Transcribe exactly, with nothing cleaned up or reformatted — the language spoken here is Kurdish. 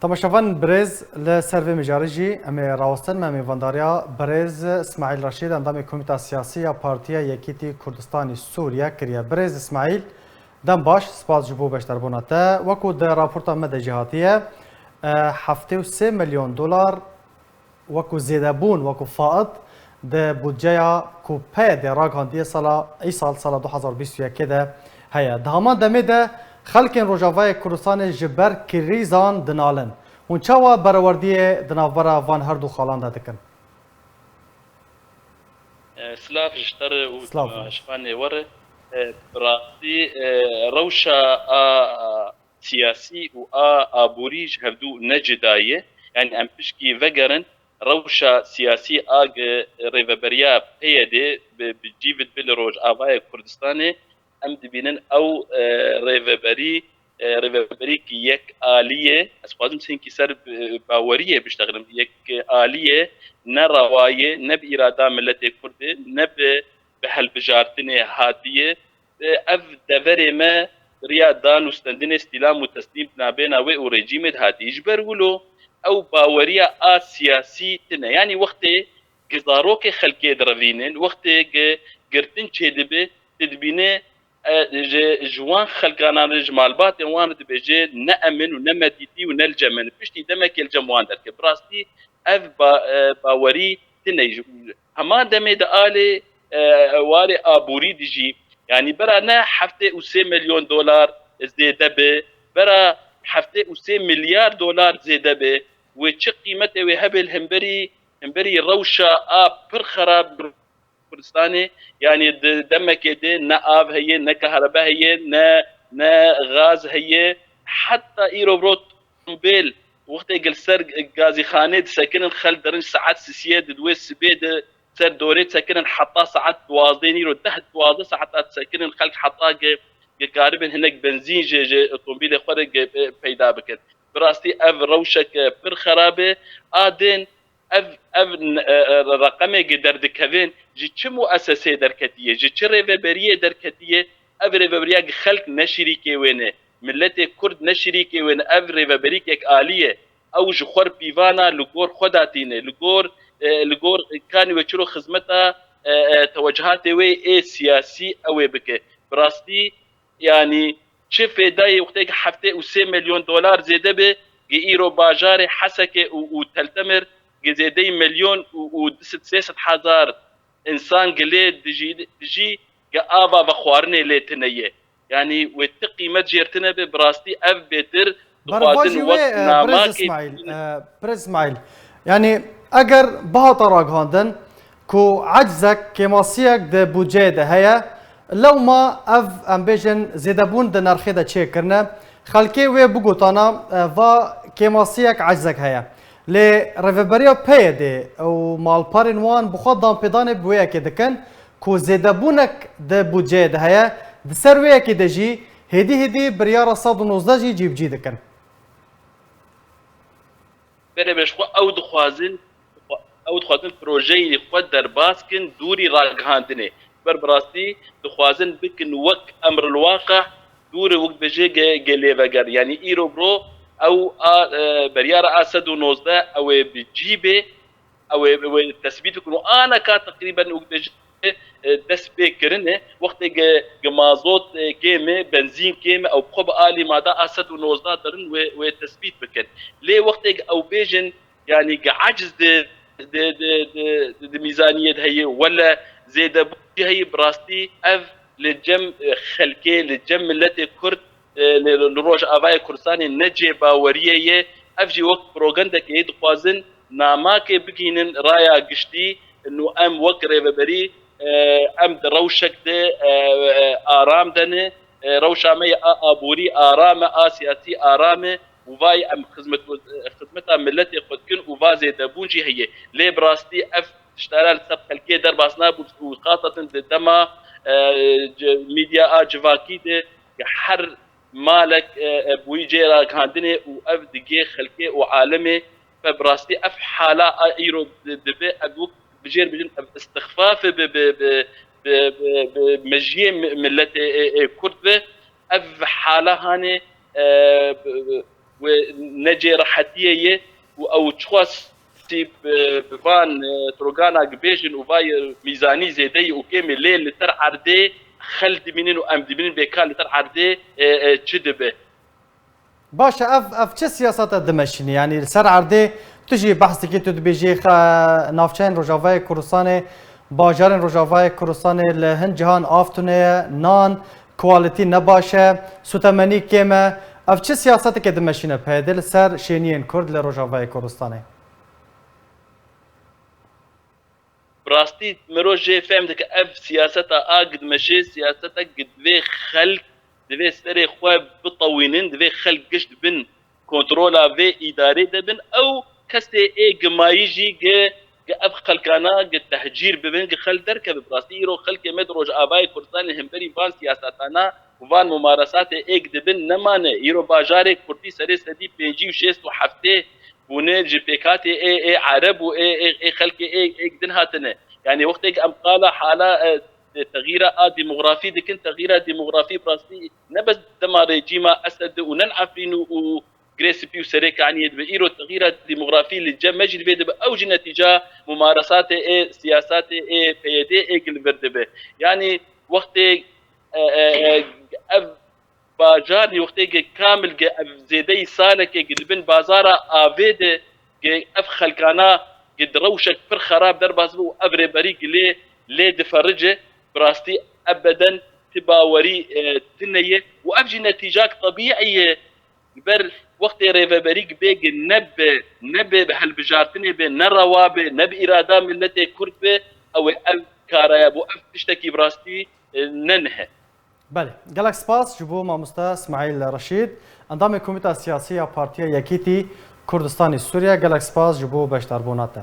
Temaşevan birêz, li ser vê mijarê jî em ê rawestin me mêvandariya birêz Smaîl Reşîd, endamê Komîta Siyasî ya Partiya Yekîtî Kurdistanî Sûriye kiriye. Birêz Smaîl, dem baş, spas ji bo beşdarbûna te. Wekû di raporta me de jî hatiye, e, heftê û sê milyon dolar wekû zêdebûn, wekû faid di budceya ku PYDê ragihandiye sala, îsal sala du hazar bîst û yekê de heye. Di heman demê de xelkên Rojavayê Kurdistanê ji ber krîzan dinalin. Hûn çawa berewerdiyê di navbera van her du xalan de dikin? E, silav ji te re û Silav. Temaşevanê we re. E, bi rastî, e, rewşa a, a, siyasî û a aborî ji hevdû ne cida ye. Yanî em pişkî vegerin, rewşa siyasî a gi rêveberiya PYDê bi, bi cî ve dibe li Rojavayê Kurdistanê, em dibînin ew, e, rêveberî, e, rêveberî ki yek alî ye. Ez dixwazim hinkî ser, e, baweriyê biştexilim. Yek alî ye, ne rewa ye, ne bi îrada miletê Kurd e, ne bi, bi hilbijartinê hatiye. E, ev deverê me riya dan û stendinê stîlam û teslîm nabêna wê û rejîmê de hatiye. Ji ber wilo ew baweriya a siyasî tine. Yanî wextê gi zarokê xelkê direvînin, wextê gi girtin çêdibe, tu dibîne, e, ji, ji wan xelkanan re, ji malbatên wan re dibêje, ne em in û ne me dîtî û ne li cem min. Piştî demekê li cem wan derket. Bi rastî ev ba-, e, bawerî tine. Ji, hema demê de alê, e, warê aborî dijî. Yanî bera ne heftê û sê milyon dolar zêde be, bera heftê û sê milyar dolar zêde be, wê çi qîmetê wê hebe li hemberî, hemberî rewşa a pir xerab Kurdistanê, yanî di demekê de ne av heye, ne kahrebe heye, ne, ne gaz heye. Heta îro bi ro otomobîl wextê gi li ser gazîxanê disekinin, xelk derin saet sisiyê di wê sibê de ser dorê disekinin heta saet duwazdeh, îro deh duwazdeh saeta disekinin, xelk heta gi, gi karibin hinek benzîn ji, ji otomobîlê xwe re gi, e, peyda bikin. Bi rastî ev rewşeke pir xerab e. A din ev, ev, e, e, reqemê gi derdikevin ji çi mueseseyê derketiye, ji çi rêveberiyê derketiye, ev rêveberiya gi xelk ne şirîkê wê ne, miletê Kurd ne şirîkê wê ne, ev rêveberî kek alî ye. Ew ji xwe re pîvana li gor xwe datîne, li gor, e, li gor kanî wê çiro xizmeta, e, e, tewecihatê wê ê siyasî ew ê bike. Bi rastî, yanî çi fêdayê wextê ki heftê û sê milyon dolar zêde be, gi îro bajarê Hesekê û, û Teltemir gi zêdeyî milyon û, û du sed sê sed hezar însan gi lê dijî, dijî gi ava vexwarinê lê tine ye. Yanî wê ti qîmet jêr tine be, bi rastî ev bêtir Berevajî dixwazin wê, wek e, Birêz namakê Îsmaîl, bînin. E, Birêz Îsmaîl, yanî eger bihata ragihandin ku eczek, kêmasiyek di budceyê de heye, lewma ev, em bêjin, zêdebûn di nerxê de çêkirine, xelkê wê bigotana, e, va kêmasiyek, eczek heye. Lê rêveberiya PYDê û malperên wan bi xwe danpêdanê bi wê yekê dikin ku zêdebûnek di budceyê de heye, di ser wê yekê de jî hêdî hêdî biryara sed û nozdeh jî cîbicî dikin. Berê be ji xwe ew dixwazin, ew dixwazin projeyê xwe derbas kin dûrî ragihandinê. Ber bi rastî dixwazin bikin wek emr il waqi, dûrê wek dibêje ge-, gelê veger. Yanî îro bi ro ew a, e, beryara a sed û nozdeh ew ê bi cî bê, ew ê, ew ê tesbît bikin û aneka teqrîben wek dibêje, e, dest pê kirine. Wextê ge-, ge mazot, e, kêm e, benzîn kêm e, ew bi xwe bi alî mada a sed û nozdeh dirin wê, wê tesbît bikin. Lê wextê ge ew bêjin, yanî ge aciz di, di, di, di, di, di mîzaniyê de heye, wele zêdebûn jî heye, bi rastî ev li cem, e, xelkê, li cem miletê Kurd, e, li, li Rojavayê Kurdistanê ne cê baweriyê ye. Ev jî wek progendekê dixwazin namakê bigihînin raya giştî, û em wek rêveberî, e, em di rewşek de, e, e, aram de ne. E, rewşa me ya a aborî aram e, a siyasî aram e û vay em xizmet, xizmeta miletê xwe dikin û va zêdebûn jî heye. Lê bi rastî ev tiştara li ser xelkê derbas nabû û xasatin di dema, e, ci-, medya a civakî de her malek, e, e, bûyî cê ragihandinê û ev digê xelkê û alemê. Fe bi rastî ev hala a îro di-, dibe, ev wek bijêr bijin, ev istixfaf bi, bi, bi, bi, bi, bi mejiyê mi-, miletê, e, e, Kurd be. Ev hala hanê, e, bi, bi, we ne cê rehetiyê ye û ew çiqas bi, bi van, e, trogana bêjin û vay, e, mîzanî zêde ye û kêm e, lê li ser erdê xel dimînin û em dimînin bê ka li ser erdê, e, e, çi dibe. Baş e, ev, ev çi siyaseta dimeşînî? Yanî li ser erdê tu jî behs dikî, tu dibêjî xe-, navçeyên Rojavayê Kurdistanê, bajarên Rojavayê Kurdistanê li hin cihan av tune ye, nan, quality ne baş e, sûtemenî kêm e. Ev çi siyaseteke dimeşîne P Y D li ser şêniyên Kurd li Rojavayê Kurdistanê? Bi rastî mirov jê fehm dike ev siyaseta a gidimeşê siyasetek divê xelk, divê serê xwe bitewînin, divê xelk gişt bin kontrola vê îdarê de bin. Ew kesê ê gimayî jî gi, gi ev xelkana gi tehcîr bibin, gi xelk derkeve. Bi rastî îro xelkê me di Rojavayê Kurdistanê hemberî van siyasetana û van mumaresatê êk dibin nemane. Îro bajarê Kurdî serê sedî pêncî û şêst û heftê bûne ji pêkhatê ê, ê Ereb û ê, ê, ê xelkê ê, êk din hatine. Yanî wextê em qala hala, e, texîra a demografî dikin, texîra demografî bi rastî ne bes dema rejîma Esed û ne Efrîn û, û Girê Spî û Serê Kaniyê dibe. Îro texîra demografî li cem me jî divê dibe. Ew jî netîca mumaresatê ê siyasatê ê P Y D ê li vir dibe. Yanî wextê, e, e, e, ev bajar wextê ge kamil ge ev zêdeyî saleke ge li bin bazara avê de ge ev xelkana ge di rewşek pir xerab derbas bi û ev rêberî ge lê, lê diferice, bi rastî ebeden ti bawerî, e, tune ye û ev jî netîcak tebîî ye. Li ber wextê rêveberî ge bê ge ne bi, ne bi, bi hilbijartinê be, ne rewa be, ne bi îrada miletê Kurd be, ew ê ev kara ye. Bo ev tiştekî bi rastî, e, ne nihe. Belê. Gelek spas ji bo mamoste Smaîl Reşîd, endamê Komîta Siyasî ya Partiya Yekîtî Kurdistanê Sûriye. Gelek spas ji bo beşdarbûna te.